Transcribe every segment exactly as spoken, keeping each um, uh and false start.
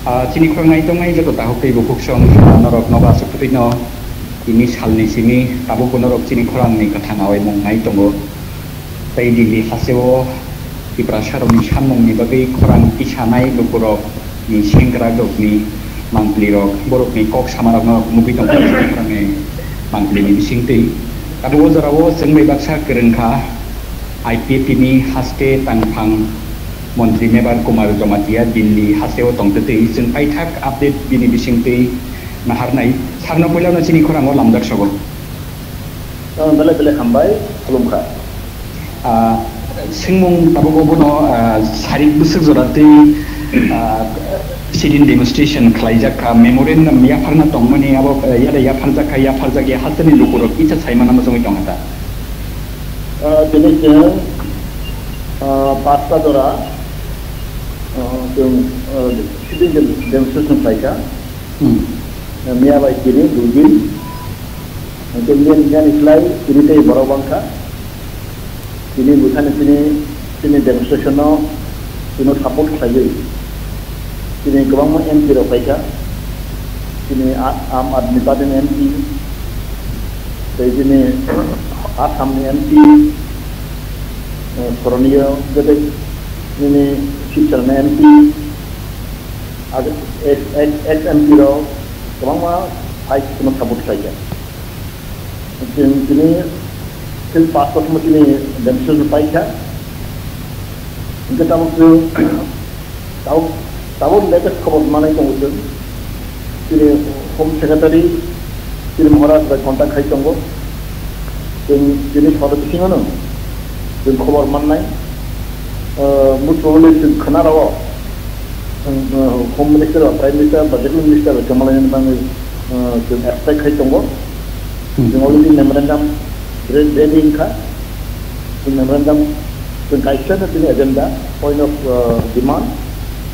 Ah, chini khorang nai tongnai joto tahuk tei bukhuk song norok nogo aswk kwtwino tini salni simi tabukbo norok chini khorangni kwthang awaimung nai tongo. Tei Delhi hasteo Tiprasarokni sammungni bagwi khorang tisanai lukurokni sengkrakrokni mangpilirok borokni kok samarokno nugwi tongkha chini khorangni mangpilini bisingtwi. Tabuk o jorao chwng bai baksa kwrwngkha I P F T ni haste tangphang Montri Mebar Kumar Jamatia Delhi hasteo tongtwtwi chwng paithak update bini bisingtwi naharnai. Sarno puilano chini khorango lamjak sogo. Belai belai hambai, khulumkha. Ah, swngmung tabuk obono, ah, sarik bwswk jora tei, ah, sit-in demonstration khlaijak kha, memorandum yapharna tongmani abo, eh, yada yapharjak kha, yapharjak ya hasteni lukurok kisa saimano muchungwi tongkha ta. Ah, tini chwng, ah, pasta jora, ah, chwng, ah, sit-in demonstration khlaikha. Hmm. Miya bai tini dui din. Hingke miya ni, miya ni slai tini tei borok bangkha. Tini bwsani tini, tini demonstration no tini support khlaiwi. Tini kwbangma M P rok phaikha. Tini A-, Aam Aadmi Party ni M P, tei tini Assam ni M P, eh, Koroniyo Bebek nini Silchar ni M P, ag-, ex, ex, ex M P rok kwbangma phai tini support khlaikha. Chwng tini, chwng pass kotorma tini demonstration paikha. Hingke tabuk chwng, tabuk, tabuk latest khobor manai tongo chwng. Chini Home Secretary, chini Maharaj bai contact khai tongo. Chwng chini soro bisingono chwng khobor mannai. Ah, most probably chwng khwnarao, chwng, ah, Home Minister ba Prime Minister ba Deputy Minister bai kwmalainani bagwi, ah, chwng expect khai tongo. Hmm. Chwng already memorandum re-, ready wngkha. Chwng memorandum chwng kaisa no chini agenda, point of, ah, demand,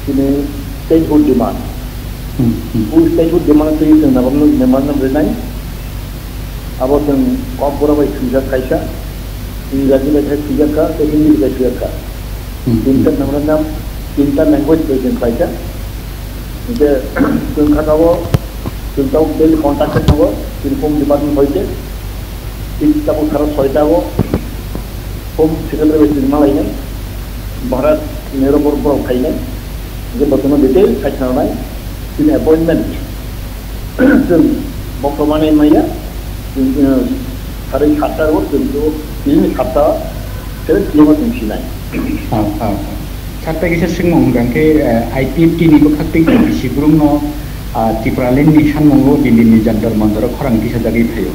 chini statehood demand. Hmm, hmm. O statehood demand twi chwng memorandum, memorandum rinai. Abo chwng Kokborok bai swijak kaisa, Ingraji bai khe swijak kha, tei Hindi bai swijak kha. Hmm. Tinta memorandum, tinta language bai chwng khlaikha. Hingke chwng kha tabuk, chwng tabuk daily contact khe tongo, chini Home Department bai khe. Tini tabuk saro soita o Home Secretary bai chwng malainai, Bharat Nehru borok borok phainai, hingke bo chwngno detail sai khwnanai, chini appointment. Chwng bokto manwi maya, chwng, eh, sari satta o chwng to, chini satta, seven P M o chwng sinai. Ah, ah, ah. Satta kisa swngmung hwnkha khe, eh, I P F T ni bwkhak tei T T C brumno, ah, Tipraland ni sanmungo Delhi ni Jantar Mantar o khorang tisajagwi phaio.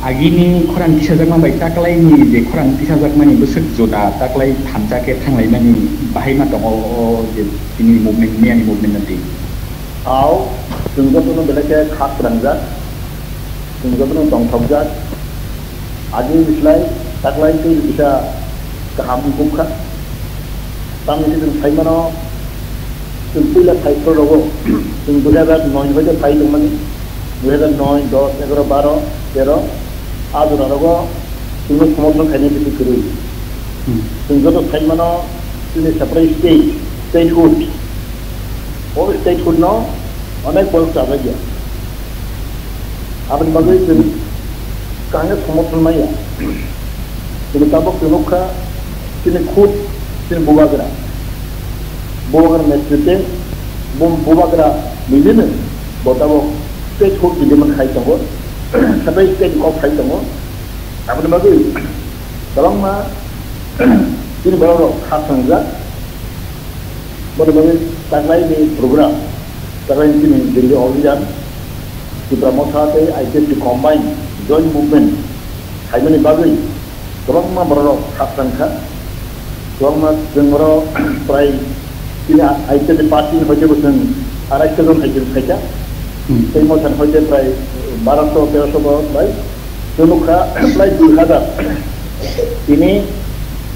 Agini khorang tisajakma bai taklaini je khorang tisajakmani bwswk juda taklai thansa khe thanglaimani bahai ma tongo o je tini movement, miyani movement no twi. Ao, chwng jotono belai khe kha kwrangjak, chwng jotono tongthokjak. Agini slai taklai tei kisa kaham wngkuk kha. Tamni hwnkhe chwng sai mano, chwng puila phaifru rogo, chwng dui hazar noi ni hoite phai tongmani, dui hazar noi, dos, egaroh, baro, tero, a jora rogo chwngno somorthon khainai bisi kwrwi. Hmm. Chwng joto sai mano, chini separate state, statehood, o statehood no onek borok chajakya. Aboni bagwi chwng kaham khe somorthon maya. Chini tabuk chwng nukha, chini khud, chini bubagra. Bubagra netrite, bu-, bubagra milino bo tabuk state hood demand khai tongo, sabai state kok khai tongo. Aboni bagwi kwbangma chini borok rok kha swngjak. Bono bagwi taklaini program, taklaini chini Delhi Obhijan, Tipra Motha tei I P F T combined joint movement khaimani bagwi kwbangma bororok khakchang kha. Kwbangma chwng oro prai chini I P F T party ni hoite bo chwng arai jon hai chwng khaikha. Hmm. Tei Motha ni hoite prai baro so tero so borok bai. Chwng nukha prai dui hazar. Tini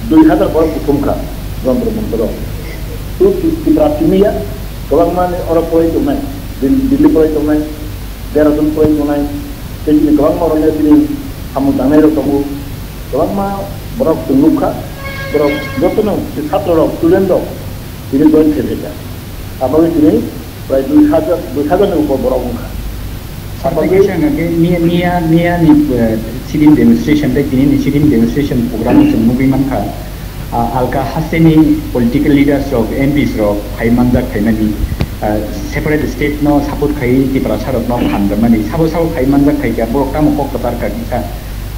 dui hazar borok kuthum kha, jontro montro. Tu Ti-, Tipra simi ya, kwbangma ni oro poroi tongnai, Dil-, Delhi poroi tongnai, Dehradun poroi tongnai, tei chini kwbangma oro le chini samung tangnai rok tongo. Kwbangma borok chwng nukha, borok jotono chini chhatro rok, student rok, tini join khe phaikha. Abo tini Prai dui hajar, dui hajar ni upor borok wngkha. Sir, tei kaisa hwnkha khe miya, miya, miya ni, eh, sit-in demonstration tei tini ni sit-in demonstration program no chwng nugwi mankha. Ah, alka hasteni political leaders rok, M Ps rok phai manjak phaimani, ah, separate state no support khai Tiprasa rok no phan rwmani. Sabo sabo phai manjak phaikha, borok tamo kok kwchar kha kisa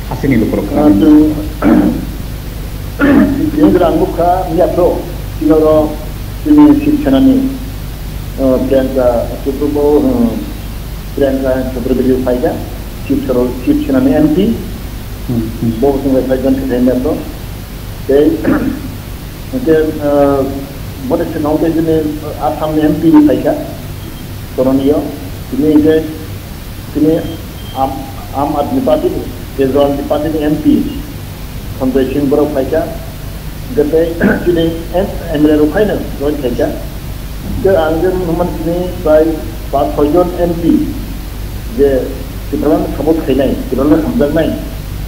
hasteni lukurok Ah, khna. Chwng, chwng jora ang nukha, miya phro, chini oro chini Shiv Senani, ah, Priyanka Chaturvedi, ah, Priyanka Chaturvedi phaikha, Shiv Sero-, Shiv Senani M P, Hmm, hmm. Bo chwng bai phai jon khe miya phro. Tei, hwnkhe, ah, boni sengkang tei chini Assam ni M P ni phaikha, Koroniyo, tini hwnkhe, tini Aam, Aam Aadmi Party ni, Kejriwal ni party ni M P, Sanjay Singh borok phaikha, hwnkhe tei chini M-, M L A rok phaino join khaikha. Hwnkhe ang je nukmani chini prai pas soi jon M P, je Tipraland support khainai, Tipraland hamjaknai,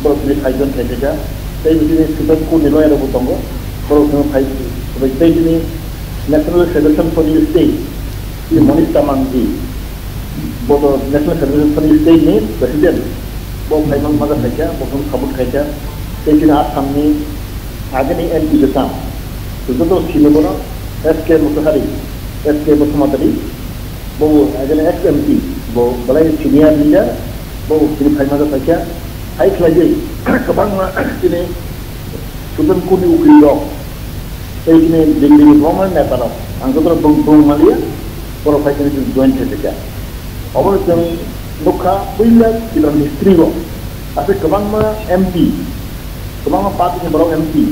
borok chini soi jon khai khaikha. Tei bini Supreme Court ni lawyer rokbo tongo, borok chini phai, phai tei chini National Federation for New State, chini Monish Tamang ji, bo to National Federation for New State ni president, bo phai mang maja khaikha, bo chini support khaikha. Tei chini Assam ni agini M P je tam, joto sini bono S K Motihari, S K Basumatary, bo agini ex M P, bo belai senior leader, bo chini phai maja khaikha, hai khlaiwi kwbangma chini Supreme Court ni ukil rok, tei chini Delhi ni kwbangma neta rok, ang joto rok bung, bung maliya, borok phai chini join khe khe. Obo chwng nukha puila Tripura history o, aswk kwbangma M P, kwbangma party ni borok M P,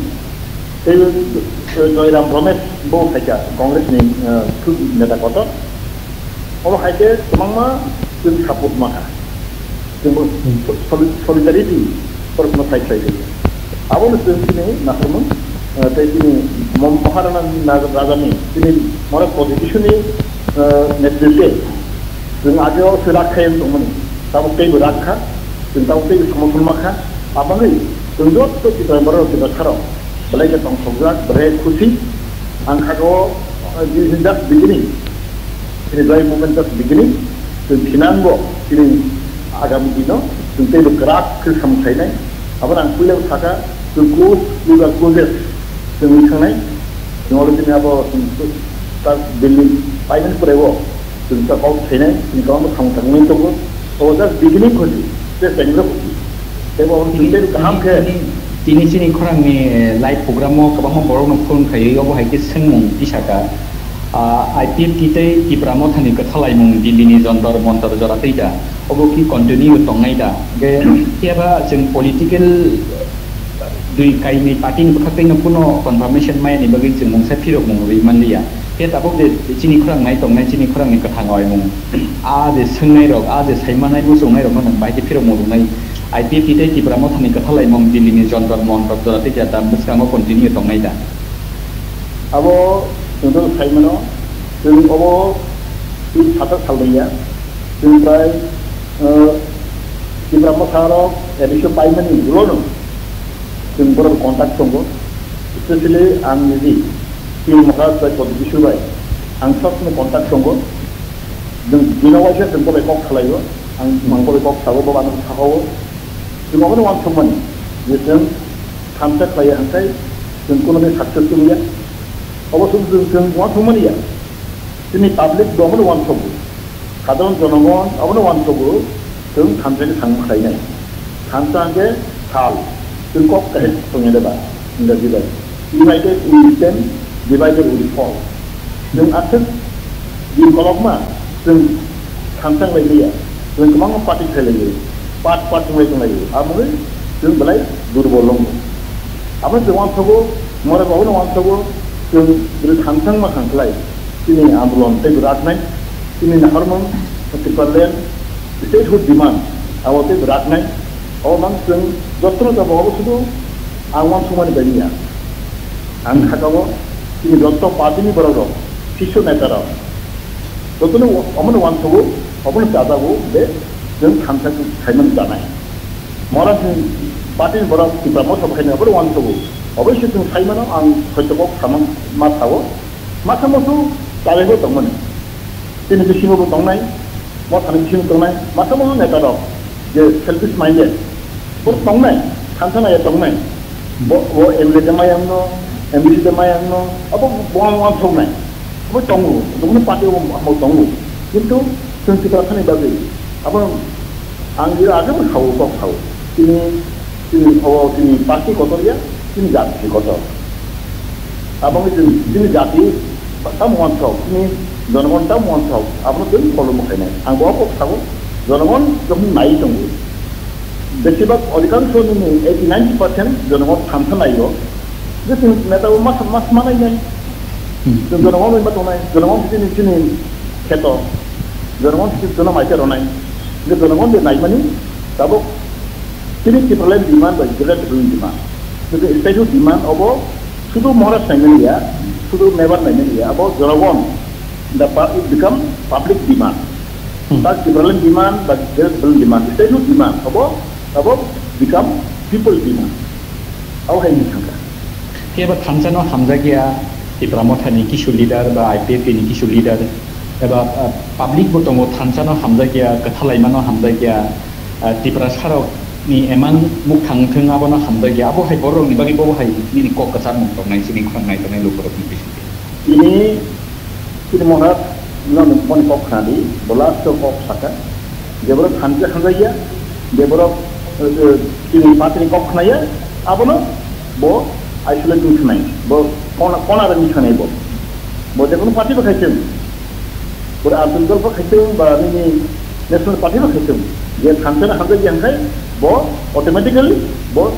tei, eh, Joyram Ramesh bo phaikha Congress ni, eh, neta kotor. Obo hai khe kwbangma chwng support ma kha. Chwng bo Hmm. soli-, solidarity borokno sai khlai kha. Abono chwng chini naharmung, eh, tei chini Mo-, Maharana na-, Rajani chini Morok constitution ni, eh, netritwe chwng ageo se rak khai tongmani. Tabuk teibo rak kha, chwng tabuk teibo somorthon ma kha. Aboni chwng joto Tripura borok Tripura tharo belai khe tongthokjak, belai khusi. Ang kha o, eh, this is just beginning. Chini joy movement just beginning. Chwng thinango chini agami dino chwng teibo kwrak khe samung khlainai. Abo ang puila sakha chwng close, we were closest. Chwng wi thangnai. Chwng oro chini abo chwng ta building paimani pore o chwng ta kok khainai. Chini kwbangma samung tangmani tongo. O just beginning khusi. Just beginning khusi. Teibo abo chwng teibo kaham khe. Tini, tini chini khorangni, eh, live program o kwbangma borokno phone khaiwi obo hai khe swngmung tisaka. Ah, I P F T tei Tipra Mothani kwthalaimung Delhi ni Jantar Mantar jora twi da. Obo ki continue tongnai da? Hwnkhe phiya ba chwng political dui kainwi party ni bwkhak twi no kuno confirmation maya ni bagwi chwng mungsa phirokmung rwi manliya. Phiya tabuk je chini khorang nai tongnai, chini khorang ni kwthang oimung, a je swngnai rok, a je saimanai muchungnai rok no nwng bahai khe phirokmung rwnai. I P F T tei Tipra Mothani kwthalaimung Delhi ni Jantar Mantar jora twi da, da bwskango continue tongnai da? Abo chwng joto sai mano, chwng obo twi sata sal rwya, chwng prai, eh, Tipra Motha rok admission paimani ulo no chwng borok contact tongo, especially ang niji T Maharaj bai Koddi Bishu bai ang sob somoi contact tongo, chwng bino waisa chwng bo bai kok salaio, ang mang bo bai kok sao, bo ano sao, chwng obono uansukmani je chwng thansa khlaiya hwnkhe chwng kuno din success wngya. Obo chwng, chwng, chwng uansukmani ya. Chini public bo obono uansugo. Sadharon jonogon obono uansugo. Chwng thansa khe samung khlainai. Thansa hwnkhe sal. Chwng kok kahai tongya de ba. Ingraji bai. United we stand, divided we fall. Chwng aswk din kolokma chwng thansa wnglaimaya. Chwng kwbangma party khlailaio. Part part wngwi tonglaio. Aboni chwng belai durbol wngo. Abo chwng uansugo, morok obono uansugo, chwng bwrwi thansa wngma kha khlai. Chini andolon teibo raknai, chini naharmung, Tipraland, statehood demand, abo teibo raknai. Abo mang chwng jotono jabo abo sudu ang uansukmani bai ya. Ang khakao chini joto party ni borok rok, sisyo neta rok, jotono omono uansugo, omono chajago, je chwng thansa khaimani chanai. Mora chwng party ni borok Tipra Motha bo khaina obono uansugo. Oboisyo chwng saimano ang hoito kok samang ma sao. Masa musu talaibo tongmani. Chini bisingo bo tongnai, mothani bisingo tongnai, masa mono neta rok je selfish minded, bo tongnai, thansa naiya tongnai. Bo, bo M L A de mayang no, M D C de mayang no, abo bo ang wan thok nai. Bo tongo, bo party bo, bo tongo. Kintu chwng Tiprasani bagwi, abo ang iro age bo sao, kok sao. Chini, chini, o, chini party kotor ya, chini jati kotor. Abo wngkha chini, chini jati tamo uansuk, chini jonogon tamo uansuk, abono tei follow bo khainai. Ang bo kok sago, jonogon jokhon nai tongo. Besibak odhikangsho nini eighty ninety percent jonogon thansa naigo. Je chini neta bo mas, mas manai nai. Hmm. Chwng jonogon bai ma tongnai, jonogon chini, chini kheto, jonogon chini jono maisa ronai. Je jonogon je naimani, tabuk chini Tipraland demand bai Greater Tipraland demand. Chwng statehood demand obo sudu Maharaj naimani ya, sudu Mebar naimani ya, abo jonogon, the pu-, it become public demand. Hmm. But Tipraland demand, but Greater Tipraland demand, statehood demand, abo, abo become people demand. Abo hai ni thangkha. Phiya ba thansa no hamjakya, Tipra Motha ni kisu leader ba I P F T ni kisu leader, eba, ah, public bo tongo, thansa no hamjakya, kwthalaima no hamjakya, ah, Tipra sarok ni emang mukthang thung abo no hamjakya, abo hai borok ni bagwi bo hai nini kok kwchar mung tongnai, chini khorang nai tongnai lukurok ni bisingo. Ini, ini Maharaj no moni kok khna di, bo last o kok saka. Je borok thansa hamjakya, je borok, eh, eh, chini party ni kok khnaya, abono bo isolate wng khnai, bo kona, kona rwng khnai bo. Bo je kono party bo khaising, bo Arjun Dol bo khaising, ba nini National Party bo khaising, je thansa no hamjakya hwnkhe bo automatically bo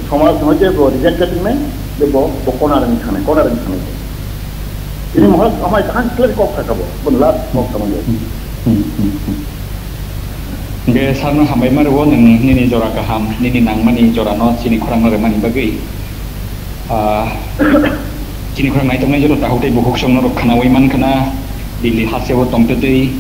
somaj no je bo reject khe tongnai, je bo, bo kona rwng khnai, kona rwng khnai bo. Ini mohor amai kaham clear kok saka bo, bo last kok sama bo. Hmm, hmm, hmm. Hingke sarno hambai ma rwo nwng nini jora kaham, nini nangmani jorano chini khorangno rwmani bagwi. Ah, chini khorang naituknai joto takhuk tei bukhuk songno rok khnaui mankha na, Delhi hasteo tongtwtwi,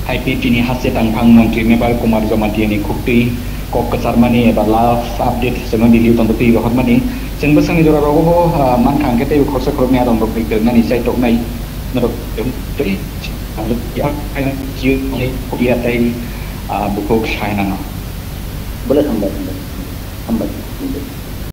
I P F T ni haste tangphang montri Mebar Kumar Jamatia ni khuktwi kok kwcharmani eba last update chwngno Delhi tongtwtwi rohormani. Chwng bwsakni jora rogo bo, ah, mankha hwnkhe teibo khoroksa khoroknwi adong rokni kwrwngnani chaitoknai norok tei, ah, bukhuk sainano. Belai hambai, hambai, hambai.